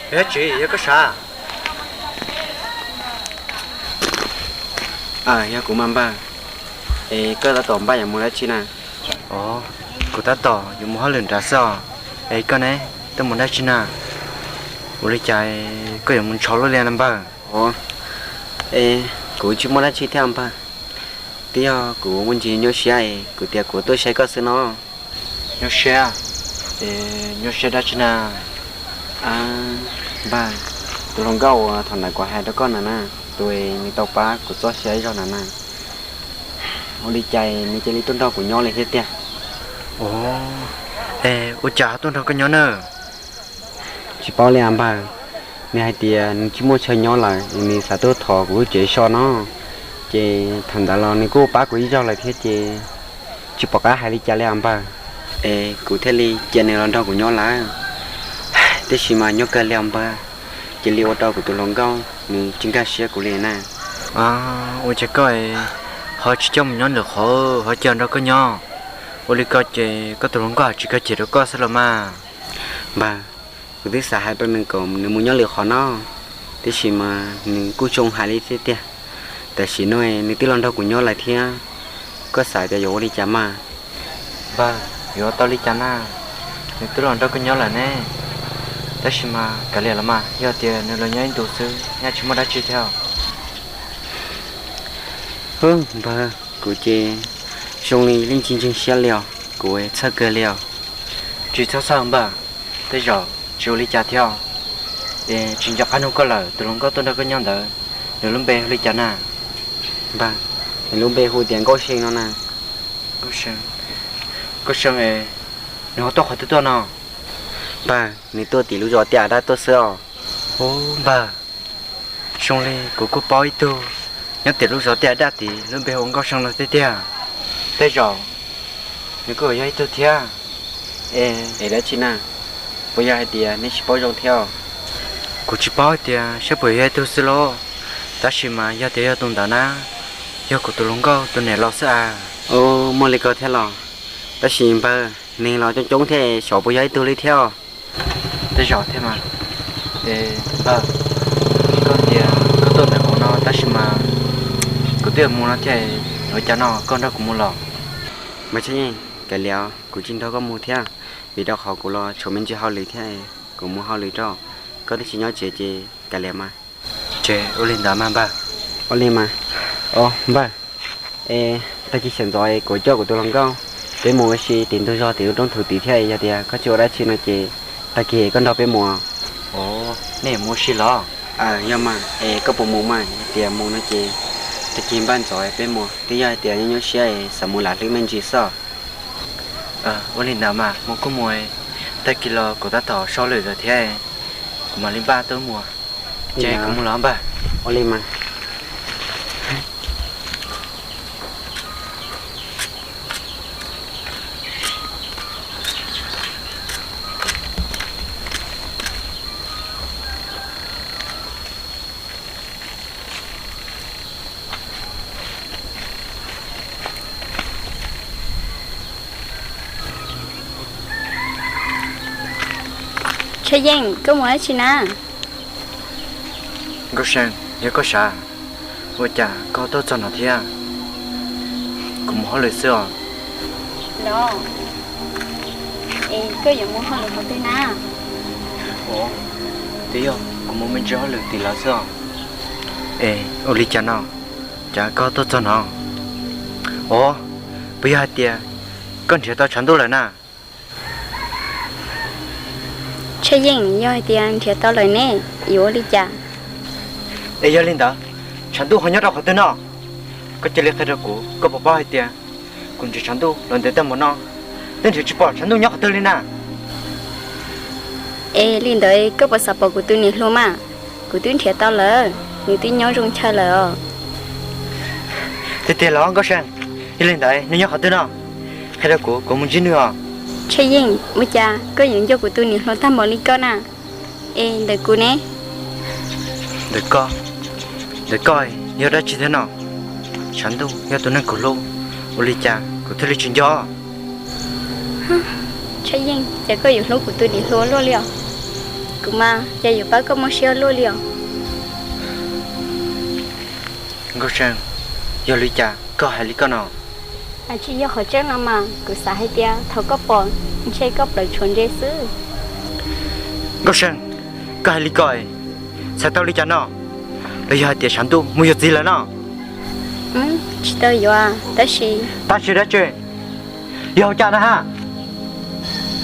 Yog tsis yog koj sav? Yog kuv mas npawg. Es koj tab tom npaj yuav mus dab tsi na? Os, kuv tab tom yuav mus hauj lwm nrad xwb os. Es koj ne, tuaj mus dab tsi na? Ua li cas koj yuav mus ntshov luaj li na npawg? Os, es kuv tsis muaj dab tsi thiab npawg. Twb yog kuv muaj ntsis nyuaj siab es kuv tias kuv tuaj saib koj xwb no. Nyuaj siab? Es nyuaj siab dab tsi na? Npawg, tus hluas nkauj uas thaum ntawd kuv hais rau koj ntawd na, tus nws tau pab kuv txoj sia ib zaug ntawd na, ua li cas nws cia li tuaj nrog kuv nyob li thiab tiag? Os, es ua cas ho tuaj nrog koj nyob na? Tsis paub li as npawg, nws hais tias nws tsis muaj chaw nyob lawm, nws xav tuaj thov kuv lub tsev so no, ces thaum ntawd los nws kuj pab kuv ib zaug lawm thiab ces tsis pom qab hais li cas li as npawg. Es kuv thiaj li cia nws los nrog kuv nyob lawm. Tiam sis mas nyob kawg li as npawg, cia li ua rau kuv tus hluas nkauj nws tsis nkag siab kuv li na. Ua cas koj ho tsis coj mus nyob lwm qhov, ho cia nrog koj nyob? Ua li ko ces koj tus hluas nkauj tsis kawg chim rau koj xwb los mas. Npawg, kuv twb xav hais rau nws kom nws mus nyob lwm qhov no, tiam sis mas nws kuj zoo hais li thiab tiag. Tam sim no nws twb los nrog kuv nyob lawm thiab, koj xav tias yuav ua li cas mas? Npawg, yuav tau li cas na? Nws twb los nrog koj nyob lawm ne, tab sis mas kav liam los mas, yog tias nws los nyob ib ntus xwb nyaj tsis muaj dab tsi thiab. Hwb npawg, kuv ces zoo li yeej tsis ntseeg siab li os, kuv txhawj kawg li os. Tsis txhob txhawj npawg, tej zaum tsis ua li cas thiab. Es tsis nco qab nug koj lawm, tus hluas nkauj tuaj nrog koj nyob ntawd, nws lub npe hu li cas na? Npawg, nws lub npe hu tias Nkauj See no na. Nkauj See? Nkauj See es nws ho tuaj qhov twg tuaj no? Npawg, nws tuaj tim lub zos Tiaj Dab tuaj xwb os. Ub npawg, zoo li kuv kuj paub ib tug nyob tim lub zos Tiaj Dab tid lub npe hu Nkauj See no tiag tiag. Tej zaum nws kuj yog ib tug thiab. Es dab tsi na? Puas yog hais tias nej tsis paub zoo thiab? Kuv tsis paub hais tias saib puas yog ib tug xwb lauj, tab sis mas yog tias yog tus ntawd na, yog kuv tus hluas nkauj tus niam laus xwb as. Ub, muaj li ko thiab los? Tab sis npawg, neeg los coob coob thiab, xyov puas yog ib tug li thiab. Tej zaum thiab mas. Es npawg, koj tias koj tuaj ntawm hauv no tab sis mas kuv twb yuav mus no thiab, ua cas no koj nrog kuv mus los? Npawg Tshaj Yeej, kav liam, kuv tsis nrog koj mus thiab, vim rau qhov kuv los tshuav me ntsis hauj lwm thiab, kuv mus hauj lwm rau, koj twb tsis nyob tsev ces kav liam mas. Ces ua li ntawd mas npawg. Ua li mas. Os npawg, es tag kis sawv ntxov kuv coj kuv tus hluas nkauj peb mus ua si tim ntug zos tim lub roob thaum tid thiab, yog tias koj tsis ua dab tsi no ces tag kis koj nrog peb mus. Os, nej mus ua si los? Yog mas, es koj puas mus mas? Yog tias mus no ces tag kis npaj ntxov peb mus, twb yog hais tias nyuaj nyuaj siab xav mus lam hlwb me ntsis xwb. Ua li ntawd mas mus kuj mus, tag kis los kuv tab tom so lwm lawm thiab, kuv mam li npaj tuaj mus. Ces kuv mus los npawg. Ua li mas. Tshaj Yeej, koj mus dab tsi na? Nkauj See, yog koj sav, ua cas koj tuaj txog no thiab? Kuv mus hauj lwm xwb os. Los, es koj yuav mus hauj lwm qhov twg na? Os, twb yog kuv mus me ntsis hauj lwm tim lawv xwb os. Es ua li cas no, cas koj tuaj txog no? Os, puas yog hais tias koj nrhiav tau tshav ntuj lawm na? Tshaj Yeej, yog hais tias nrhiav tau lawm ne, yuav ua li cas? Es yog li ntawd, tshav ntuj ho nyob rau qhov twg no? Koj cia li qhia rau kuv, koj puas paub hais tias kuv nrhiav tshav ntuj los ntev tag npaum no, twb nrhiav tsis pom tshav ntuj nyob qhov twg li na. Es li ntawd koj puas xav pom kuv tus niam hluas mas? Kuv twb nrhiav tau lawm, nws twb nyob zoo chaw lawm os. Tiag tiag los Nkauj See? Yog li ntawd nws nyob qhov twg no? Qhia rau kuv, kuv mus ntsib nws os. Tshaj Yeej, ua cas koj yuav nco kuv tus niam hluas tag npaum li koj na? Es ntawm kuv ne? Ntawm koj? Ntawm koj yog dab tsi thiab no? Tshav ntuj yog tus neeg kuv hlub, ua li cas kuv thiaj li tsis nco? Tshaj Yeej, ces koj yuav hlub kuv tus niam hluas luaj li os. Kuv mas ces yuav pab koj mob siab luaj li os. Nkauj See, yog li cas koj hais li koj no? Tsis yog qhov tseeb no mas, kuv xav hais tias thaum koj pom ntshe koj plaws tshuav ntse xwb. Nkauj See, koj hais li ko, txhais tau li cas no? Los yog hais tias Tshav Ntuj mus yuav txiv lawm no? Tsis tau yuav, tab sis... Tab sis dab tsi? Yog ua cas na ha?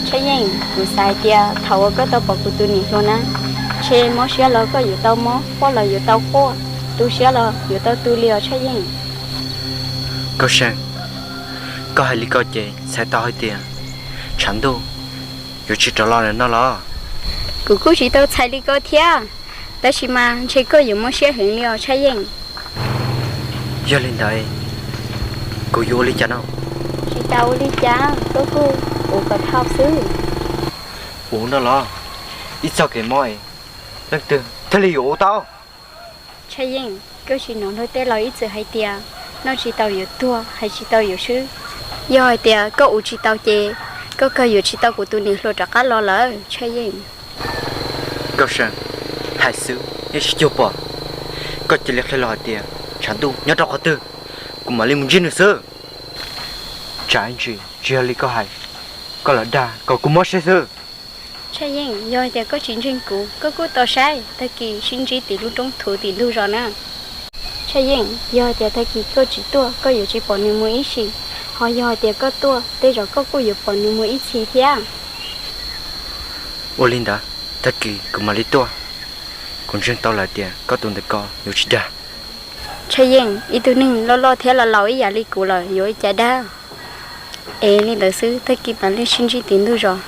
Tshaj Yeej, kuv xav hais tias thaum uas koj tau pom kuv tus niam hluas na, ntshe mob siab los koj yuav tau mob, quaj los yuav tau quaj, tu siab los yuav tau tu li os Tshaj Yeej. Nkauj See, koj hais li ko ces txhais tau hais tias Tshav Ntuj yuav tsis rov los lawm no los? Kuv kuj tsis tau txhais li ko thiab, tab sis mas ntshe koj yuav mob siab heev li os Tshaj Yeej. Yog li ntawd, kuv yuav ua li cas no? Tsis tas ua li cas, koj kuj ua kom dhau xwb. Ua no los, ib txoj kev mob leej twg thiaj li yuav ua tau? Tshaj Yeej, koj tsis hnov luag tej laus ib txwm hais tias noj tsis tau yuav tuag, hais tsis tau yuav swb. Yog hais tias koj ua tsis tau ces koj kawg yuav tsis tau kuv tus niam hluas rov qab los lawm Tshaj Yeej. Nkauj See, hais xwb yeej tsis cuag pom. Koj cia li qhia los hais tias Tshav Ntuj nyob rau qhov twg, kuv mam li mus ntsib nws xwb. Tsam ib ntsis tsis yog li koj hais, koj los dag kom kuv mob siab xwb. Tshaj Yeej, yog hais tias koj tsis ntseeg kuv, koj kuj tau saib tag kis sib ntsib tim lub roob thuv tim ntug zos na. Tshaj Yeej, yog hais tias tag kis koj tsis tuaj koj yuav tsis pom nws mus ib sim, ho yog hais tias koj tuaj tej zaum koj kuj yuav pom nws mus ib txhis thiab. Ua li ntawd, tag kis kuv mam li tuaj. Kuv ntseeg tau lawm tias koj tus ntawm ko yuav tsis dag. Tshaj Yeej, ib tug neeg loj loj thiab laus laus ib yam li kuv lawm yuav ua cas dag. Es li ntawd xwb, tag kis mam li sib ntsib tim ntug zos.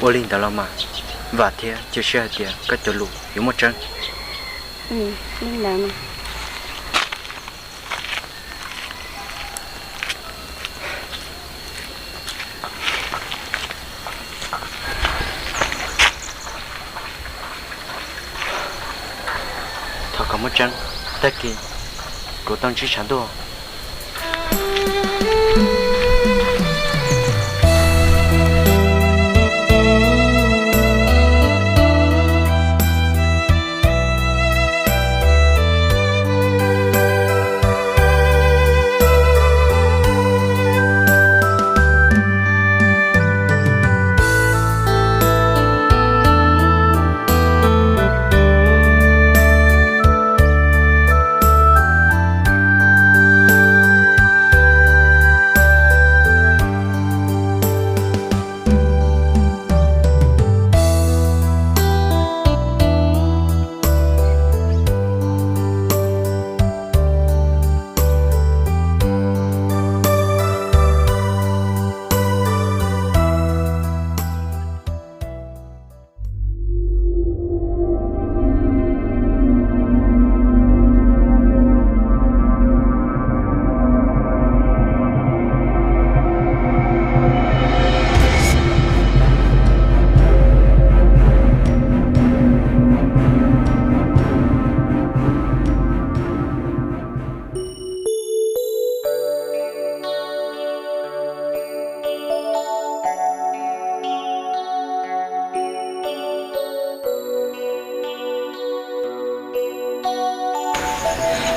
Ua li ntawd los mas, vam thiab cia siab hais tias koj cov lus yuav muaj tseeb. Li ntawd mas. Thov kom muaj tseeb, tag kis kuv tau ntsib Tshav Ntuj.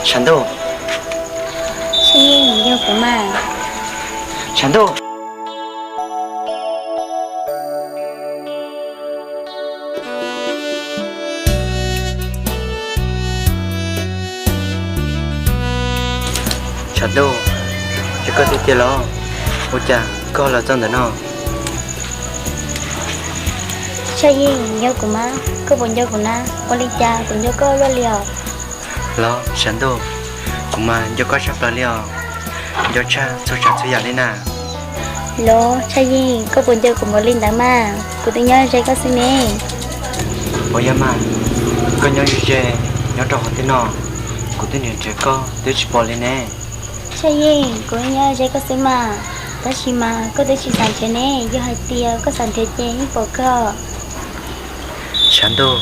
Tshav Ntuj. Tshaj Yeej, yog kuv mas. Tshav Ntuj. Tshav Ntuj, yog koj tiag tiag los? Ua cas koj los txog ntawm no? Tshaj Yeej, yog kuv mas, koj puas nco kuv na? Ua li cas kuv nco koj luaj li os? Los Tshav Ntuj, kuv mas nco koj tshaj plaws li os. Nco tshaj txhua tsav txhua yam li na. Los Tshaj Yeej, koj puas nco kuv npaum li ntawd mas? Kuv twb nyob ze koj xwb ne. Puas yog mas, koj nyob ze ze nyob rau qhov twg no? Kuv twb niaj nrhiav koj twb tsis pom li ne. Tshaj Yeej, kuv nyob ze koj xwb mas, tab sis mas koj twb tsis xav nrhiav ne, yog hais tias koj xav nrhiav ces yeej pom koj. Tshav Ntuj,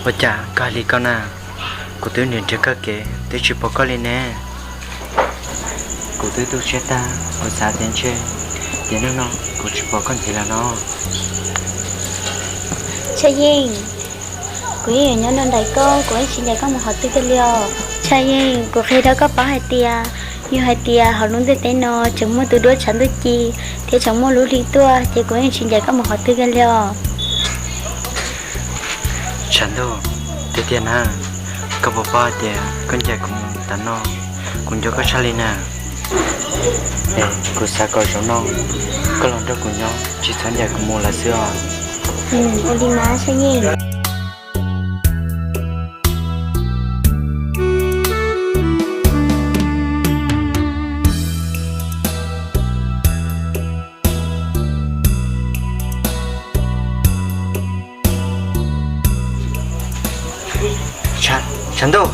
ua cas koj hais li koj na? Kuv twb niaj nrhiav koj kev twb tsis pom koj li ne. Kuv twb tu siab tag, kuv xav tias ntshe tiam neej no kuv tsis pom koj ntxiv lawm no. Tshaj Yeej, kuv yeej yuav nyob nrog nraim koj, kuv yeej tsis ncaim koj mus qhov twg kiag li os. Tshaj Yeej, kuv qhia rau koj paub hais tias, yog hais tias hauv lub ntiaj teb no tseem muaj tus duab tshav ntuj ci thiab tseem muaj lub hli tuaj, ces kuv yeej tsis ncaim koj mus qhov twg kiag li os. Tshav ntuj, tiag tiag na, koj puas paub hais tias koj ncaim kuv mus tas no, kuv nco koj tshaj li na. Es kuv xav kom zaum no koj los nrog kuv nyob, tsis txhob ncaim kuv mus lawm xwb os. Ua li mas Tshaj Yeej. Tshav ntuj,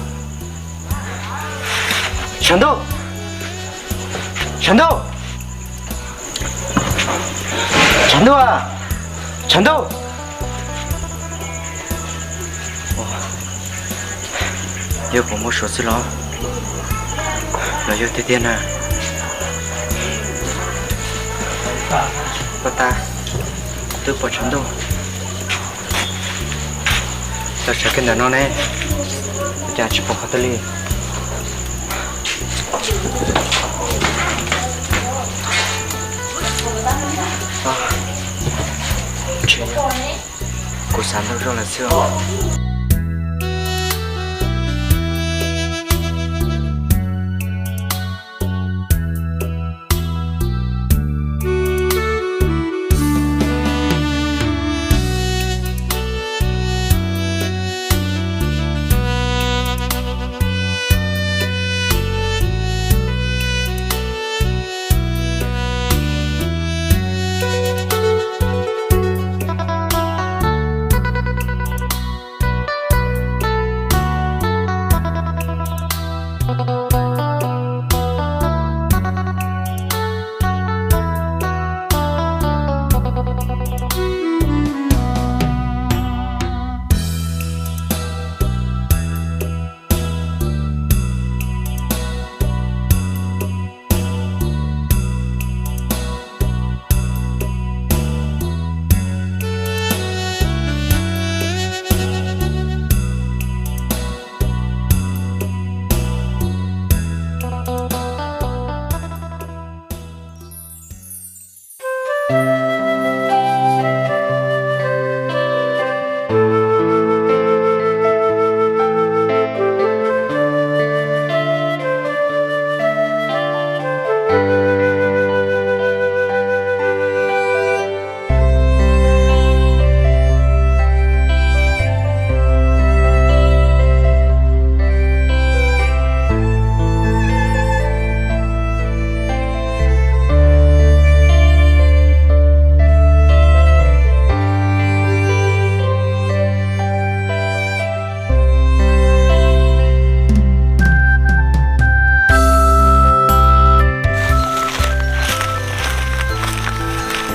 tshav ntuj, tshav ntuj, tshav ntuj, tshav ntuj. Yog kuv npau suav xwb los? Los yog tiag tiag na? Pov tas, twb pom tshav ntuj txaus sawv kiag ntawm no ne, ua cas tsis pom qhov twg li? Kuv xav ntau zog lawm xwb os.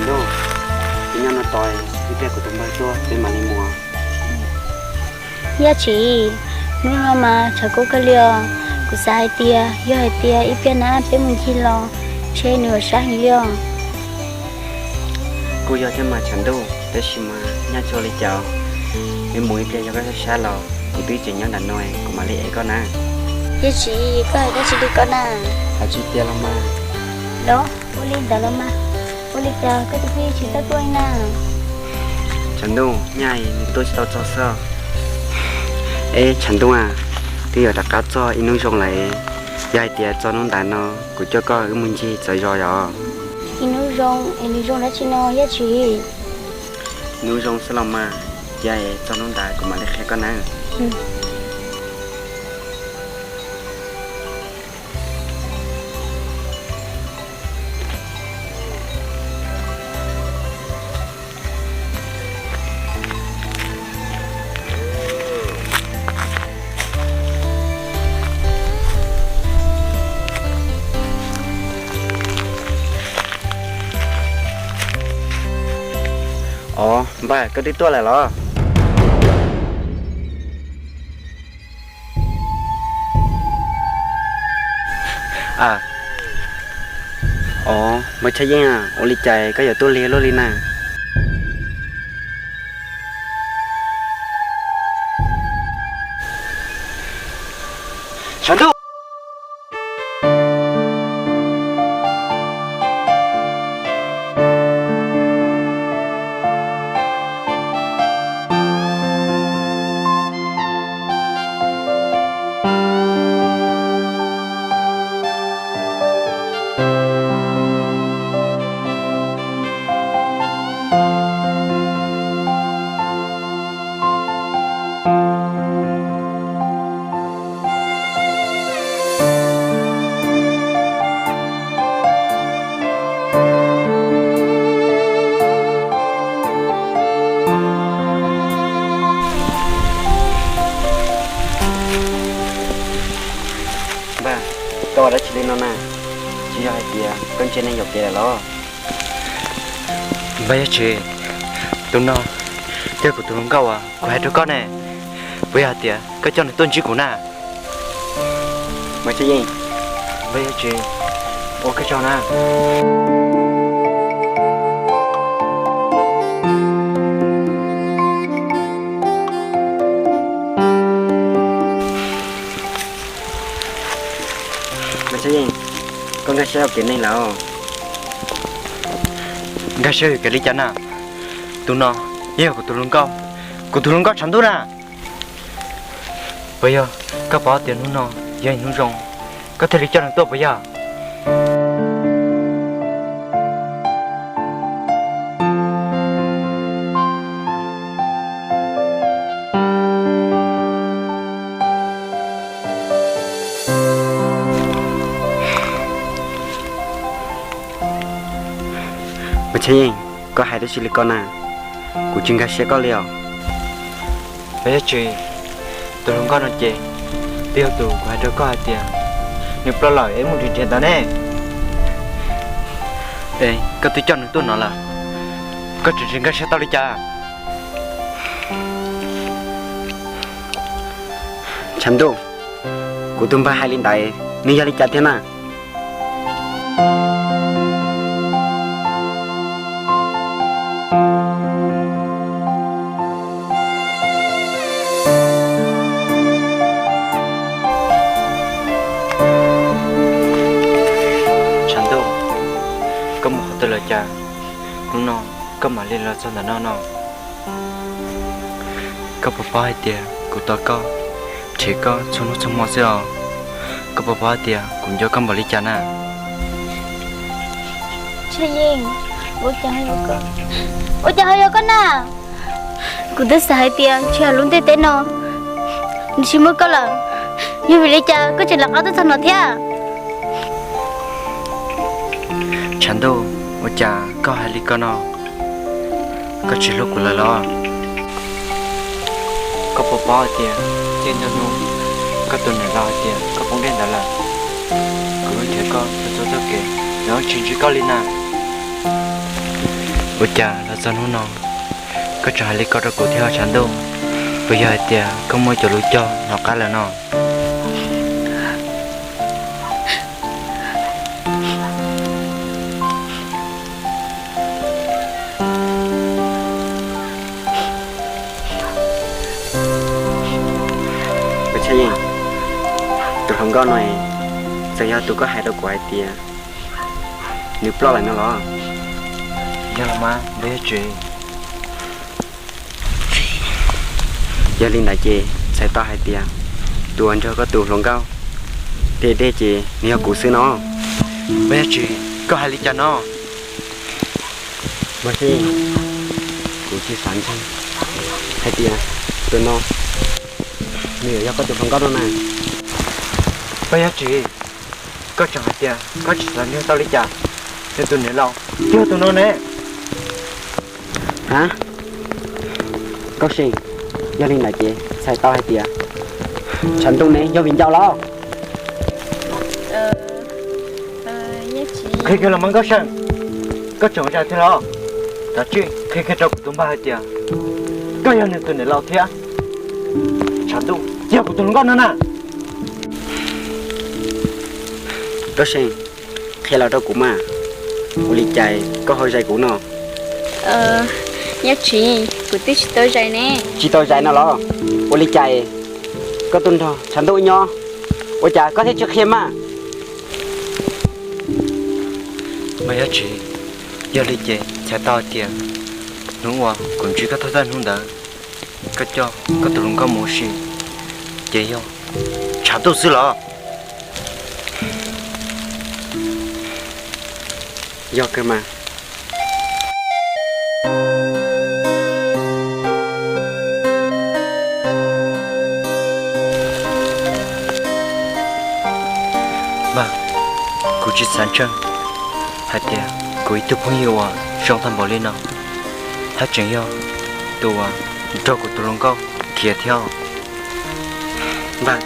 Ntuj, nyob no tos ib pliag kuv tus npawg tuaj peb mam li mus. Yaj Tsim, hnub no mas tshav kub kawg li os. Kuv xav hais tias yog hais tias ib pliag na peb mus ncig los, ntshe nws yuav sab heev li os. Kuj yog thiab mas Tshav Ntuj, tab sis mas nyaj tsis ua li cas, peb mus ib pliag yog koj sab sab los kuv twb tseem nyob nram no, kuv mam li ev koj na. Yaj Tsim, koj hais dab tsi li ko na? Hais tsis tias los mas. Los ua li ntawd los mas, ua li cas koj tus kheej tsis txawj tuaj li na? Tshav Ntuj, nyaj nws tuaj tsis tau txog xwb. Eb Tshav Ntuj a, twb yuav rov qab txog ib hnub zoo lawm, yog hais tias txog hnub ntawd no kuv coj koj wb mus ncig txawv zos yom. Ib hnub zoo es nws zoo dab tsi no Yaj Tsim? Hnub zoo xwb los mas, cia es txog hnub ntawd kuv mam li qhia koj na. Os npawg, koj twb tuaj lawm los? Os, npawg Tshaj Yeej, ua li cas koj yuav tuaj lig luaj li na? Tshav Ntuj! Npawg, koj ua dab tsi li no na? Tsis yog hais tias koj ntsia neeg yuam kev lawm los? Npawg Yaj Tshis, tus no yog kuv tus hluas nkauj uas kuv hais rau koj ne. Puas yog hais tias koj coj nws tuaj ntsib kuv na? Mas Tshaj Yeej, npawg Yaj Tshis, ua koj tsaug na. Mas Tshaj Yeej, koj nkag siab ua kev neeg lawm. Nkag siab ua kev li cas na? Tus no yeej yog kuv tus hluas nkauj, kuv tus hluas nkauj Tshav Ntuj na. Puas yog koj paub tias hnub no yog hnub zoo, koj thiaj li coj nws tuaj puas yog? Mas Tshaj Yeej, koj hais dab tsi li ko na? Kuv tsis nkag siab koj li os. Mas Yaj Tshis, tus hluas nkauj no ces twb yog tus kuv hais rau koj hais tias nws ploj lawm es mus nrhiav nrhiav ntawd ne. Es koj twb coj nws tuaj no lawm, koj tseem tsis nkag siab tau li cas? Tshav Ntuj, kuv tus npawg hais li ntawd nws yog li cas thiab na? Tshav Ntuj, koj mus qhov twg lawm cas hnub no koj mam li los txog ntawm no no? Koj puas paub hais tias kuv tos koj, nrhiav koj txhua hnub txhua hmo xwb os? Koj puas paub hais tias kuv nco koj npaum li cas na? Tshaj Yeej, ua cas ho yog koj na? Kuv twb xav hais tias ntshe lub ntiaj teb no nws tsis muaj koj lawm, yog vim li cas koj tseem rov qab tuaj txog no thiab? Tshav Ntuj, ua cas koj hais li ko no? Koj tsis hlub kuv lawm los? Koj puas paub hais tias txij ntawm hnub koj tus niam laus hais tias koj poob dej ntawd lawm, kuv nrhiav koj txhua txhua txoj kev los tsis ntsib koj li na. Ua cas los txog hnub no koj tseem hais li ko rau kuv thiab Tshav Ntuj? Puas yog hais tias koj muaj cov lus cog nov qab lawm no? Mas Tshaj Yeej, tus hluas nkauj no txawm yog tus koj hais rau kuv hais tias nws ploj lawm no los? Yog los mas npawg Yaj Tshis. Yog li ntawd ces txhais tau hais tias tus uas nrog koj tus hluas nkauj de dej ces nws yog kuv xwb no. Npawg Yaj Tshis, koj hais li cas no? Mas Tshaj Yeej, kuv tsis xav ntseeg hais tias tus no nws yuav yog koj tus hluas nkauj no na. Npawg Yaj Tshis, koj tseem hais tias koj tsis xav ntseeg tau li cas? Nws tus niam laus twb yog tus no ne. Ha, Nkauj See, yog li ntawd ces txhais tau hais tias Tshav Ntuj ne yog viv ncaus los? Qhia kiag los mas Nkauj See, koj tseem zais thiab los? Kav tsij qhia kiag rau kuv tus npawg hais tias koj yog nws tus niam laus thiab Tshav Ntuj yog kuv tus hluas nkauj no na. Nkauj See, qhia los rau kuv mas, ua li cas koj ho zais kuv no? Yaj Tshis, kuv twb tsis tau zais ne. Tsis tau zais no los? Ua li cas koj tuaj nrog Tshav Ntuj nyob, Ua cas koj thiaj tsis qhia mas? Mas yog tsis, yog li ces txhais tau hais tias hnub uas kuv ntsib koj thawj thawj hnub ntawd, koj coj koj tus hluas nkauj mus ua si, ces yog tshav ntuj xwb los? Yog kawg mas. Npawg, kuv tsis xav ntseeg hais tias kuv ib tug phooj ywg uas zoo tag npaum li no, haj tseem yog tus uas nrog kuv tus hluas nkauj khiav thiab. Npawg,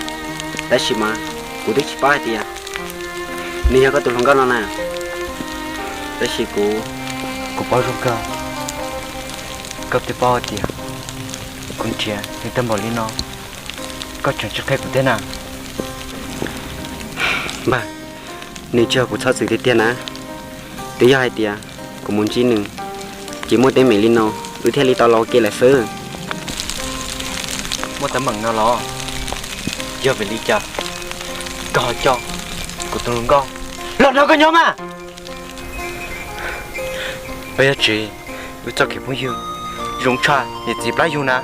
tab sis mas kuv twb tsis paub hais tias nws yog koj tus hluas nkauj no na. Tab sis kuv, kuv paub zoo kawg, koj twb paub hais tias kuv nrhiav nws tag npaum li no, koj tseem tsis qhia kuv thiab na. Npawg, nws tsis yog kuv txhob txwm tiag tiag na. Twb yog hais tias kuv mus ntsib nws, ces muaj teeb meem li no wb thiaj li tau los ua ke lawm xwb. Muaj teeb meem no los? Yog vim li cas koj ho coj kuv tus hluas nkauj los nrog koj nyob mas? Yog tsis, wb txoj kev phooj ywg zoo tshaj niam txiv plab yug na,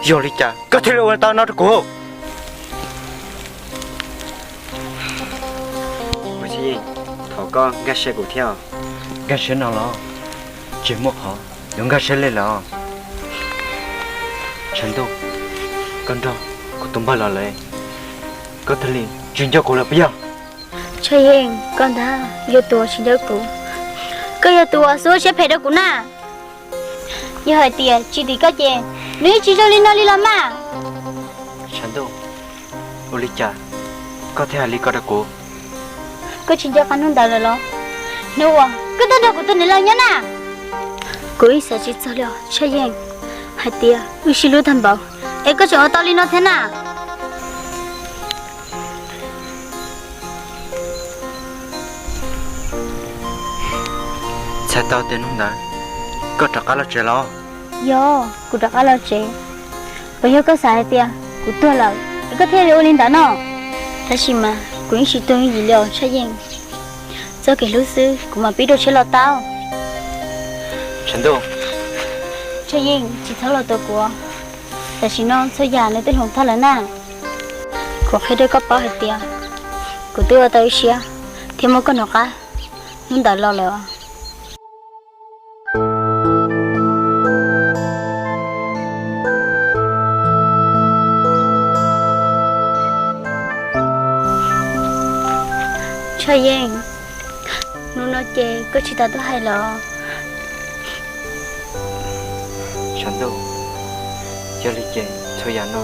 yog li cas koj thiaj li ua tau no rau kuv? Thaum koj nkag siab kuv thiab. Nkag siab no los? Tsis muaj qhov yuav nkag siab li lawm. Tshav Ntuj, koj nrog kuv tus npawg los lawm, koj thiaj li tsis nco kuv lawm puas yog? Tshaj Yeej, koj ntag yog tus uas tsis nco kuv. Koj yog tus uas xub siab phem rau kuv na. Yog hais tias tsis tim koj ces nws yeej tsis zoo li no li los mas. Tshav Ntuj, ua li cas koj thiaj hais li ko rau kuv? Koj tsis nco qab hnub ntawd lawm los? Hnub uas koj tuaj nrog kuv tus niam laus nyob na. Kuv ib xav tsis txog li os Tshaj Yeej, hais tias wb sib hlub tag npaum es koj tseem ua tau li no thiab na. Txhais tau tias hnub ntawd koj rov qab los tsev los? Yog, kuv rov qab los tsev. Puas yog koj xav hais tias kuv tuag lawm es koj thiaj li ua li ntawd no? Tab sis mas kuv yeej tsis tuag yooj yim li os Tshaj Yeej. Txoj kev hlub xwb kuv mam pib rau siab los tau. Tshav Ntuj, Tshaj Yeej, tsis txhob los tua kuv. Tam sim no txhua yam nws twb hloov tag lawm na. Kuv qhia rau koj paub hais tias kuv twb ua tau ib siab thiab muab koj nov qab hnub ntawd los lawm os. Tshaj Yeej, hnub no ces koj tsis tas tuaj hais los? Tshav Ntuj, yog li ces txhua yam no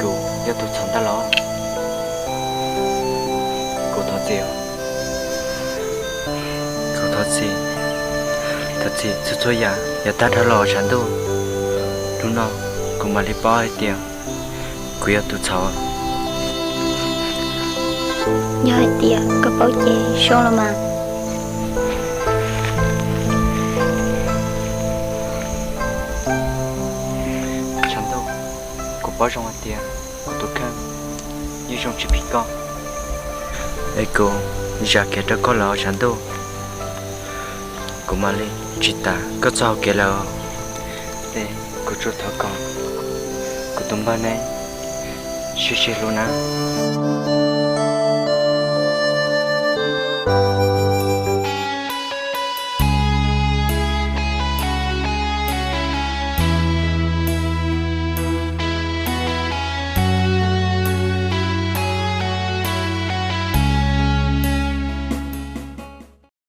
kuv yog tus txhaum ntag los? Kuv thov txim, kuv thov txim, thov txim txhua txhua yam yav tag dhau los Tshav Ntuj. Hnub no kuv mam li paub hais tias kuv yog tus txhaum. Yog hais tias koj paub ces zoo los mas. Tshav Ntuj, kuv paub zoo hais tias kuv tus kheej yeej zoo tsis phim koj, es kuv zam kev rau koj lawm Tshav Ntuj. Kuv mam li tsis tas koj txoj hau kev lawm. Es kuv tsuas thov kom kuv tus npawg ne sib sib hlub na.